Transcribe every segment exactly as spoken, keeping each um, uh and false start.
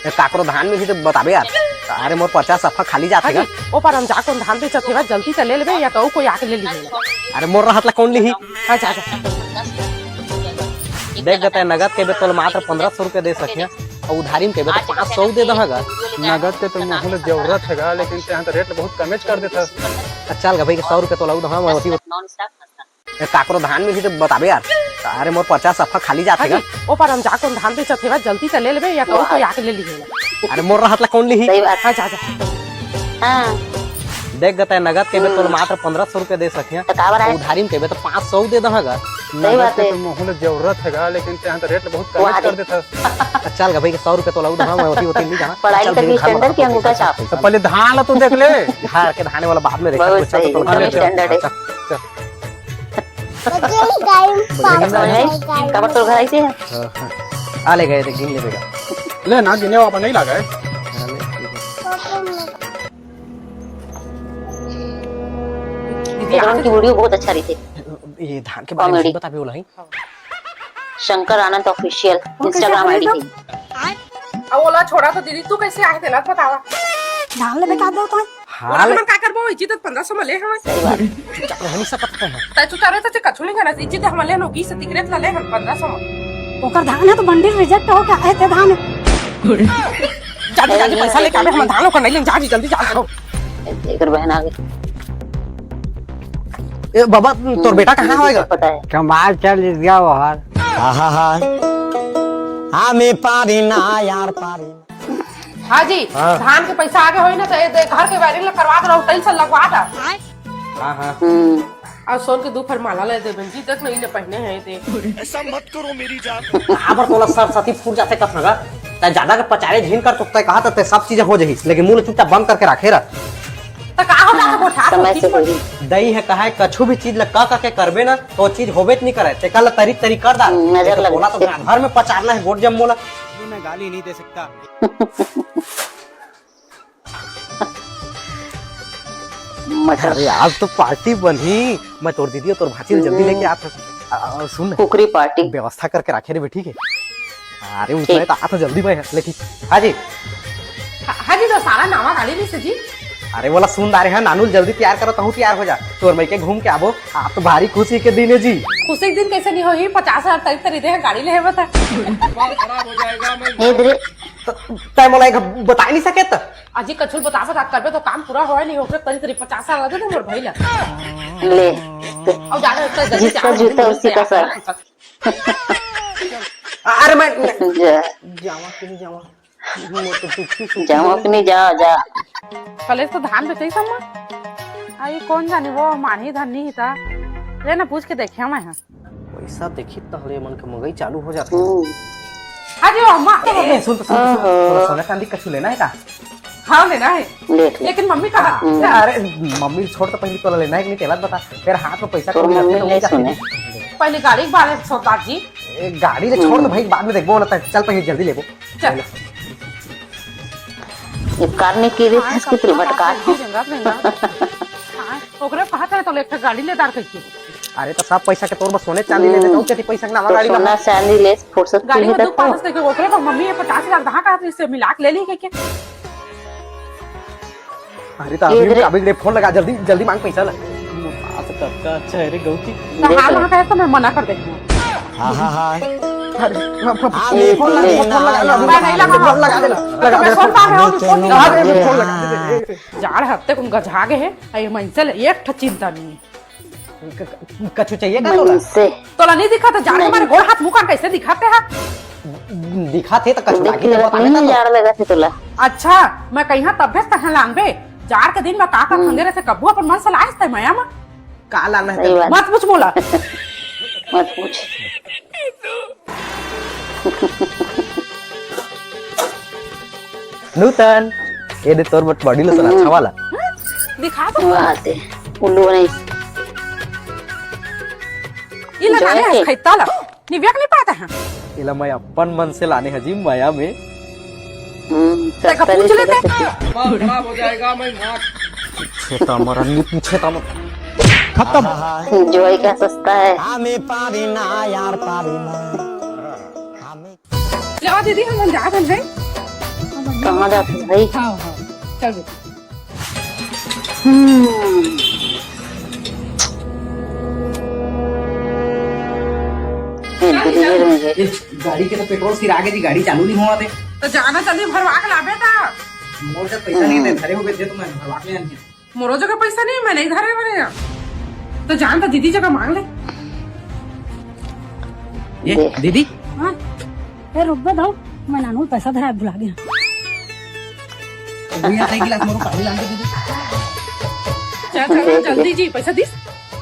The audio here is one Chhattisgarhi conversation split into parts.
ए, काकरो धान मिलही त बताबे यार। अरे, मोर पर्चा सफा खाली जाथे गा। ओ पार हम जा, कोन धान बेचत हे, जल्दी से ले लेबे, या तो कोई आके ले लीही। अरे, मोर रहत ला कोन लीही? हाँ, जा, जा। देख गा, तैं नगद कहिबे तोला मात्र पंद्रह सौ रुपया दे सकही, अउ उधारी में कहिबे त पाँच सौ दे दहा गा। नगद के तो महू ला जरूरत हे गा, लेकिन तैं तो रेट बहुत कमेच कर देथस। चल गा भाई, सौ रुपया तोला दहा, मैं ओती ए, काकरो धान मिलही त बताबे यार। अरे, मोर पर्चा सफा खाली जाथे गा। ओ पार हम जा, कोन धान बेचत हे, जल्दी से ले लेबे, या तो कोई आके ले लीही। अरे, मोर रहत ला कोन लीही? सही बात। हाँ, जा, जा। हाँ। देख गा, तैं नगद कहिबे तोला मात्र पंद्रह सौ रुपया दे सकही, त काबर आए? उधारी में कहिबे त पाँच सौ दे दहा गा। सही बात हे। तो महू ला जरूरत हे गा, लेकिन तैं तो रेट बहुत कमेच कर देथस। चल गा भाई, सौ रुपया तोला दहा, मैं ओती ओती नहीं जाना। पढ़ाई लिखाई के standard की अंगूठा छाप। तो पहले धान ला तो देख ले। घर के धाने वाला बाद में देखा, बहुत तो चल, सही, तो चल, एकदम चल, standard हे। चल, चल। समझ में आई? काबर तोर घर आइसे हे? हाँ, हाँ। आ ले गए थे, गिन ले बेटा। ले ना, गिने वापस नहीं लगा है। हाँ, ले, ठीक है। दीदी, आज की video बहुत अच्छा रही थी। ये धान के बारे में comedy। बता भी बोला है। शंकर आनंद Official वो कैसे Instagram बोले ID तो? थी। अब ओला छोड़ा तो दीदी, तू कैसे आए तेला बतावा। धान लेबे का बोलत हस? हाँ, ओला ले। हमन का करबो? इज्जत पंद्रह सौ में ले हवन। सही बात। जा, नहीं सकत है। तै तू तारे तो कछु नहीं करना, इज्जत हमन ले नो, बीस तिकरेत ला ले हम पंद्रह सौ में। ओकर धान हे तो बंडल reject हो के आए ते धान। जा, जा, जा, पैसा लेके आबे, हमन धान ओकर नहीं लेन, जा, जा, जल्दी जा, करो। एकर बहन आ गई। ए, बाबा, तोर बेटा कहाँ होएगा? पता है। कमाल चल गया वो हर। आहा हा। हमें पारी ना यार, पारी ना। हाँ जी, हाँ। धान के पैसा आगे होई ना, तो ये दे, घर के wiring ला करवा दे, tiles लगवा दे। हाँ, हाँ। हम्म। अउ सोन के दू फर माला ले देबे जी, देख नहीं ले पहने हैं ते। ऐसा मत करो मेरी जान। काबर तोला सरस्वती फूट जाथे कथन गा? तै ज्यादा के पचारे झिन कर, तो तै कहा त तै सब चीज हो जही, लेकिन मुंह ल चुपचाप बंद करके राखे रह। त का हो जाथे गोठा समय से होही। दई हे कहा है, कछु भी चीज ल क क के करबे ना, तो चीज होबे च नहीं करे। ते कल तरी तरी कर डाल। हम्म, नजर लग बोला तो गई। मैं घर में पचारना है गोट जम मोला। मैं गाली नहीं दे सकता। मटर। अरे, आज तो party बनही। मैं तोर दीदी अउ तोर भांची ल जल्दी हम्म। लेके आत हूँ। आ, आ, सुन ना। कुकरी party। व्यवस्था करके राखे रे बेटी के। अरे, उतना ठीक। तो आत हूँ जल्दी मैं, लेकिन हाँ जी। हाँ, हाँ जी, तो सारा नावा गाड़ी नहीं से जी। अरे, बोला सुन दारे है, नानू ल जल्दी तैयार करो, तहूँ तैयार हो जा। तोर मइके घूम के आबो, आज तो भारी खुशी के दिन है जी। खुशी के दिन कैसे नहीं होही? पचास हजार तरी तरी दे, गाड़ी ले बता। दिमाग खराब हो जाएगा, मैं ए दे। त-, तै मोला एक बताए नहीं सके त? अजी, कछु ल बता बता करबे तो काम पूरा होए नहीं, ओकरे तरी तरी पचास हजार लगे तो मोर भाई ला। ले। अब ज्यादा उसका जल्दी जिसका जूता उसी का सर। अरे मैं जा। जावा कि नहीं जावा? मोर तो दुखी सुखी जावा कि नहीं, जा, जा। कलेज तो धान बेचई सम्मा। आ, ये कौन जानी वो मानही धन नहीं था। ले ना पूछ के देखिया मैं, हाँ। पैसा देखी तहले मन के मगई चालू हो जाथे। हम्म। अरे अम्मा। ए, सुन तो, सुन तो, सुन। ओहो। तोला सोना चांदी कछु लेना है का? हाँ, लेना है। ले, ले। लेकिन मम्मी कहा? हम्म। अरे, मम्मी छोड़ तो पहले तोला लेना है कि नहीं, तेला बता। फिर हाथ में पैसा तोर कौड़ी रखते मम्मी तो नहीं वो क्या सुने। करेगी? पहले गाड़ी के बारे में सोच बात जी। ए, गाड़ी ले छोड़ तो हम्म। भाई, बाद में देखबो ना, चल पहले जल्दी लेबो। चल। ये कार नहीं की रे, हाँ, इसकी सब तिल भटका। हाँ, जंगल में ना। हाँ, ओकरे कहा था तो एक ठो गाड़ी ले दार करके। अरे तो सब पैसा के तोर बस सोने चांदी ले दे, हम्म। तो क्या पैसा के नाम तो गाड़ी सोना बना? चांदी ले, फुर्सत गाड़ी की में है दुख तो। पास देखे, ओकरे पर मम्मी ये पचास हजार दहा का इससे मिला के ले ली क्या? अरे तो ये अभी, इधरे अभी इधरे फोन लगा, जल्दी, जल्दी मांग पैसा ला। आज कतका अच्छा है रे गौती। तो देख हाँ, ले। हाँ, कहे तो मैं मना कर देती हूँ। हाँ, हाँ, हाँ। अरे, फोन लगा, फोन लगा, फोन लगा, मैं नहीं लगा। फोन लगा दे ना, लगा दे मैं ना। फोन। फोन लगा दे, फोन लगा दे। जाड़ हफ्ते कुन गझा गे हे, अये मनसे ल एक ठो चिंता नहीं है। क-, क-, कछु चाहिए का तोला? मनसे। तोला नहीं दिखा तो जाड़ के नहीं। मारे गोड़ हाथ मुंह कान कैसे दिखाते हैं? दिखाते तो कछु दिख लागे तो रहा बता नहीं, देता तो। जाड़ लगा थे तोला। अच्छा, मैं कहीं तब से तहाँ लांगबे। जाड़ के दिन में का का हम्म। खंगे रहे थे, कब्बू अपन मन से लाए थे मया में। का लाना है सही तेरे? बात। मत पूछ मोला। मत पूछ। नूतन, ये दे तोर बट बॉडी लोशन हम्म। अच्छा वाला। दिखा तो। वाह ते, उल्लू बनाई। ये लगाने enjoy है के। खैता ला। निव्या के नहीं पाता है। एला मैं अपन मन से लाने हजी मया में। हम्म, तै का सस्ता पूछ ले लेते? सस्ता। दिमाग खराब हो जाएगा, मैं मार। पूछे त मरन, नहीं पूछे त मर। खत्म। Enjoy क्या सस्ता है? हमें पारी ना यार, पारी ना। हमें ले आओ दीदी, हम जात हन है। मजा आता है भाई। हाँ, हाँ, चल बेटा। हम्म। ये धीरे धीरे में ये गाड़ी के तो पेट्रोल सिरा गे जी, गाड़ी चालू नहीं होवत हे। तो जाना जल्दी भरवा के लाबे ता। मोर जग पैसा नहीं हे, धरे होबे दे तो मैं भरवा के ले आनी। मोरो जग पैसा नहीं, मैं नहीं धरे हरे। तो जान तो दीदी जग मांग ले। ये देख। दीदी। हाँ। ए, रुक बे दाऊ, मैं नानू पैसा धरा भुला गया। भैया, एक गिलास मोरो पानी लान दे दीदी। चल, चल, देख, जल्दी देख। जी, पैसा दिस।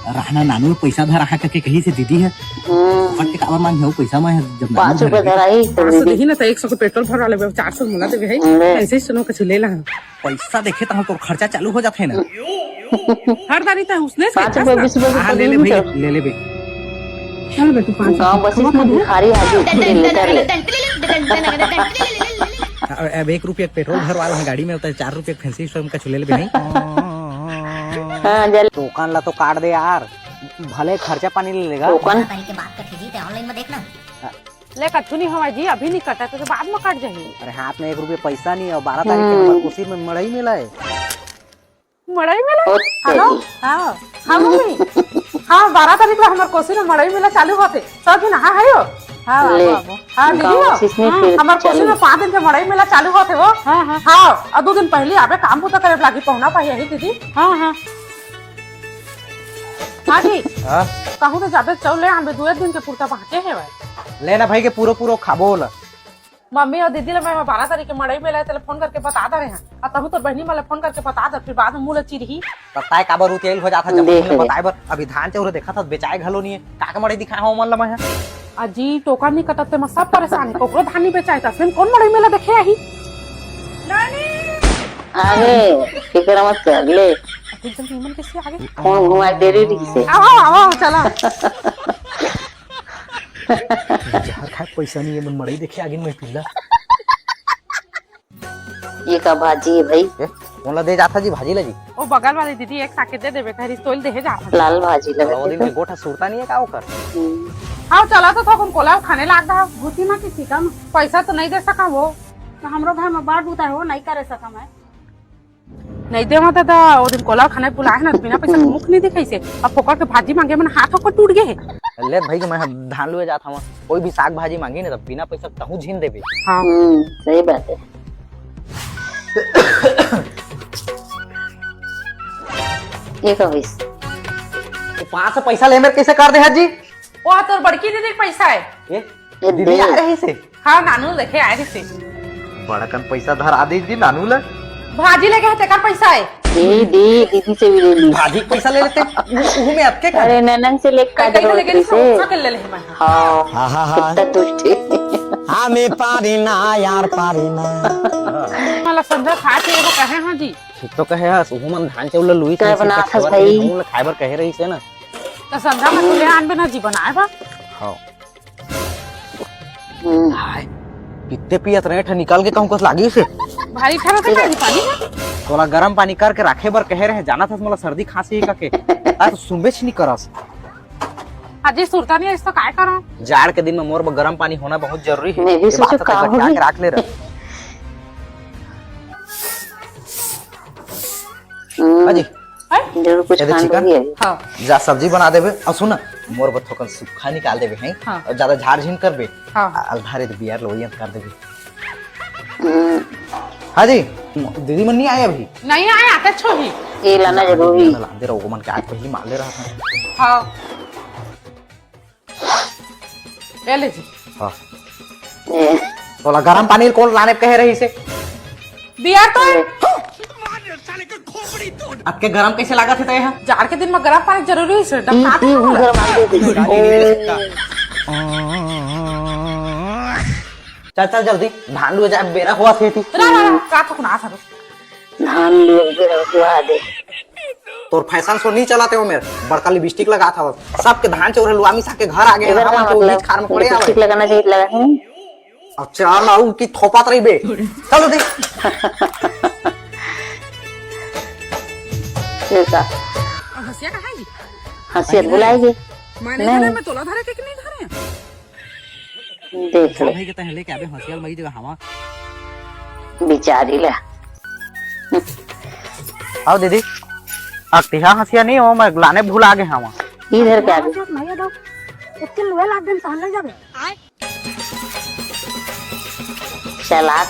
रहना नानू पैसा धरा हा करके कही से दीदी हे। हम्म। फट के काबर मांगे हो पैसा, मैं जब नानू पाँच रुपया धरा ही तो पाँच सौ दीदी। देही ना तो एक सौ के पेट्रोल भरवा लेबे, चार सौ मुला देबे है। ले। ऐसे ही सुनो, कुछ ले ला। पैसा देखे तहाँ तोर खर्चा चालू हो जाथे ना। हर दारी तहाँ उसने से पाँच रुपया, बीस रुपया हाँ, ले ले भैया, ले ले बे। चल बेटू, पाँच गाँव रुपया। बस इसमें भिखारी हाजिर, ले ले, कर ले। अब, अब एक रुपया पेट्रोल भरवा ला गाड़ी में, होता है चार रुपया फैंसी स्टोर में कछु ले ले बे नहीं। हाँ, जल। टोकन ला तो काट दे यार, भले खर्चा पानी ले लेगा। टोकन। तारीख के बात करके जी, ते ऑनलाइन में देखना। ले, कछु नहीं होवय जी, अभी नहीं कटा, तो बाद में कट जाही। अरे, हाथ में एक रुपया पैसा नहीं हे, बारह तारीख के हम्म। हमर कोसी में मड़ई मेला हे। मड़ई मेला? ओ हेलो? तेरी। हाँ, हाँ, मम्मी। हाँ, बारह तारीख ला हमर कोसी में मड़ई मेला चालू होथे। सब झन हाँ हे हो? हाँ, ले, आबो, आबो। हाँ, दीदी गाँव हो? कोसी में हाँ, फिर हमर कोसी चालू। में पाँच दिन के मड़ई मेला चालू होथे वो। हाँ, हाँ। हाँ, अउ दू दिन पहली आबे, काम बुता करे लागी, पहुना पाही आही दीदी। हाँ, हाँ। हाँ जी। हाँ? कहूँ तो जाबे चौल ले आबे, दुए दिन के पुरता बाँचे हे भाई। ले ना भाई के पूरो पूरो खाबो ओला। मम्मी अउ दीदी ला मैं बारह तारीख के मड़ई मेला हे, तेला फोन करके बता दे रहे हैं। अउ तहूँ तोर बहिनी मन ला फोन करके बता दे, फिर बाद में मुँह ला चिरही। त ताय काबर उतेल हो जाथा, जब देख ले। बताए बर अभी धान चाउर देखा था, बेचाए घलो नहीं हे। का के मड़ई दिखाए हो मन ला मैं? अजी, टोकन नहीं कटत ते मैं सब परेशान हे, कोकरो धान नहीं बेचाए, त असन कौन मड़ई मेला देखे आही? अरे, फिकर मत कर ले। अभी जल्दी मन कैसे आगे? फोन घुमा दे रही से। आओ, आओ, आओ, चला। जहर खाए पैसा नहीं हे, मन मड़ई देखे आगे मैं पिल्ला। ये का भाजी हे भाई? ए, ओला दे जाथा जी, भाजी ला जी। ओ बगल वाली दीदी एक साके दे देबे, कहरी तोल देहे जाथा। लाल भाजी लगा ओ दिन के गोठा सुरता नहीं हे का ओकर? हम्म। हाँ, चला तो थोकन कोला खाने लाग रहा। घुसी मा किसी का पैसा तो नहीं दे सका वो। तो हमरो घर में बाढ़ बूता हे, वो नहीं करे सका मैं। नहीं देवा दादा, वो दिन कोला खाने बुलाए ना, बिना पैसा के मुख नहीं दिखाई से। अब फोकट के भाजी मांगे, मन हाथ ओकर टूट गए हे। ले भाई, मैं धान लुए जात हूँ, कोई भी साग भाजी मांगी ना, तब बिना पैसा कहूँ झीन देबे। हाँ। हम्म, सही बात हे। ये का होइस? ये पाँच सौ पैसा ले मेर कैसे कर दे हस जी? ओ तोर बड़की दीदी के पैसा हे। ये ये दीदी दे। आ रही से? हाँ, नानू देखे आ रही से। बड़कन पैसा धरा दे जी नानू ला। भाजी लेके हे, तेकर पैसा हे। दे, दे, दीदी से भी ले ली। भाजी के पैसा ले लेते, उ-, उहू में अतके का? अरे, ननन से लेके का कहीं तो जरूरत लेके रही से? उठा के ले ले मैं। हाँ। हाँ, हाँ, हाँ। कितना दुष्ट हे। हाँ, मैं पारी ना, यार, पारी ना। मला संध्या खा के एगो कहे हाँ जी। ठीक तो कहे हस, उहू मन धान चाउर लुई कहे से बनात हस भाई? हमन ला खाए बर कहे रही से ना। तो संध्या में तू ले आन बे ना जी बनाए बर। हाँ। हम्म। हाय, पित्ते पियत रहे ठा निकल के कहूँ कस लागी से। भारी ठा रहता का पानी का? तोला गरम पानी करके राखे बर कहे रहे, जाना था मोला सर्दी खांसी हे का के। आ तो सुनबेच नहीं करस। अजी सुरता नहीं, इस तो काय करो? जाड़ के दिन में मोर बर गरम पानी होना बहुत जरूरी हे। मैं भी ये बात सोचो तो का बचा होगी? के राख ले रहा। हम्म। अजी, हैं? जरूर कुछ एदे खान चिकन? होगी अभी। हाँ। जा सब्जी बना देबे। अउ सुन ना, मोर बर थोकन सुक्खा निकाल देबे, हैं? हाँ। अउ ज्यादा झार झिन करबे। हाँ। आ, अलधारे तो बियर लोई कर देबे। हम्म। हाँ जी, दीदी मन नहीं आए अभी? नहीं आए, आते छो ही। ये लाना जरूरी। लांदे रहो, मन के आज पहली मार ले रहा था। हाँ। ले ले जी। हाँ। ए। तोला गरम पानी कौन लाने कहे रही से? बियर तो ए। अब के गरम कैसे लागत हे तैहा? जाड़ के दिन में गरम पानी जरूरी हे से, ई, डब ई, खाते ई हो। गरम पानी दे दे। चल, चल, जल्दी, धान लुए जाए, बेरा हुआ थे थी। रा, रा, रा, का थकना था? धान लुए बेरा हुआ दे। तोर फैशन शो नहीं चलाते हो मेरे, बड़का लिपस्टिक लगा था, सबके धान चौरे लुआ मिसा के घर आ गए, एकर का मतलब? खार में पड़े लिपस्टिक आवे। लगाना चाहिए, लगा है? अच्छा, ना उ की थोपात रही बे। चल दे। ठीक है। हंसिया कहाँ है जी? हंसिया बुलाएगी। माने नहीं। धरे, मैं तोला धरे के नहीं धरे? देख ले। भाई के तहे लेके आबे हंसिया ल मई जगह हवा। बिचारी ला। आओ दीदी, अकतिहा हंसिया नहीं हो, मैं लाने भुला गे हवा। इधर क्या? नहीं दो, इतनी लुए लाग दिन सहन लग जाबे। चला।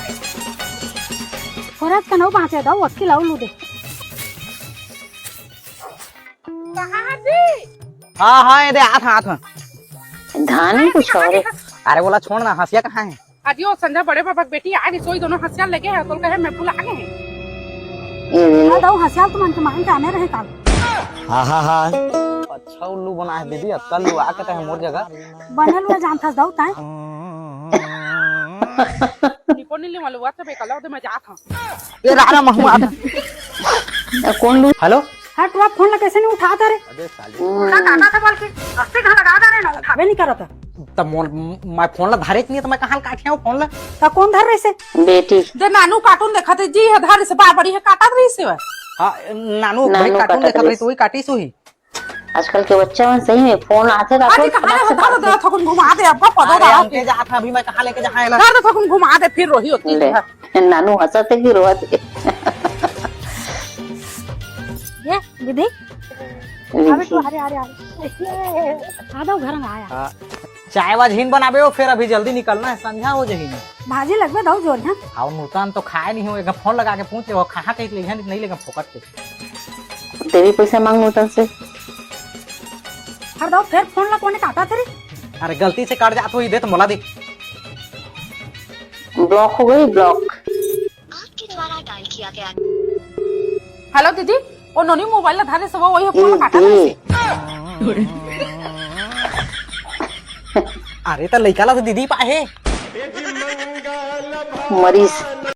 फरज का नौ बाँचे दो, अक्की लाऊ लू दे। हाँ, हाँ, ये दे, आत, आत। धानी कुछ और है। अरे, बोला, छोड़ ना, हंसिया कहाँ है? अजी, ओ संझा बड़े बाबा के बेटी आ गई, सोई दोनों हंसिया लेके है, तो कहे, मैं भुला गए हैं। ये ले ले। हाँ, दो हंसिया तो मन के मान के आने रहे काल। हाँ, हाँ, हाँ। अच्छा उल्लू बना है दीदी, अतका लुआ के तहे मोर जगह। बने लुआ जानथस दो ताय। निको नीले वाले WhatsApp पे कल दे, मैं जात हूँ। ये रहा ना महुआ। कौन लू? हेलो। हाँ, तू फोन ला कैसे नहीं उठाता रे? अबे साले। उठा काटा था बोल के, अस्सी घा लगा दे रे, ना उठावे नहीं करता। त मोर, मैं फोन ला धारे नहीं, तो मैं कहाँ काटिया हूँ फोन ला? त कौन धर रहे से? बेटी। दे नानू cartoon देखा थे जी, है धारे से बार बारी है काटा रही से। हाँ, नानू नानू भाई cartoon काटा देखा रही। तो वही काटी सो ही। आजकल के बच्चा मन सही में फोन आथे अरे काटो, कहाँ है, फटाक से धर दे, थोकुन घुमा दे, अब पता अरे, रहा। हम के जात हन, अभी मैं कहाँ लेके जाए ला? धर दे, थोकुन घुमा दे, फिर रोही होती ले, है। नानू हंसत है कि रोवत है? ये दीदी, अबे विधि। तू, अरे, अरे, अरे, आ जाओ, घर में आया। हाँ, चाय वाय झीन बनाबे हो, फिर अभी जल्दी निकलना है, संझा हो जाही। भाजी लगबे दऊ जोर, हाँ? आओ, नूतन तो खाए नहीं हो, एक फोन लगा के पूछ ले, वो कहाँ कहीं ले, नहीं लेगा फोकट के। तेरी पैसा मांग नूतन से। हर दो फिर फोन ला कोने काटा तेरी? अरे गलती से काट जात हो, ये दे तो मोला दे। ब्लॉक हो गई, ब्लॉक। आपके द्वारा डायल किया गया। हेलो दीदी, ओ नोनी मोबाइल ला धारे से वो वही फोन ए, काटा ए। रही से। अरे त लइका ला तो दीदी पाए हे। मरीज।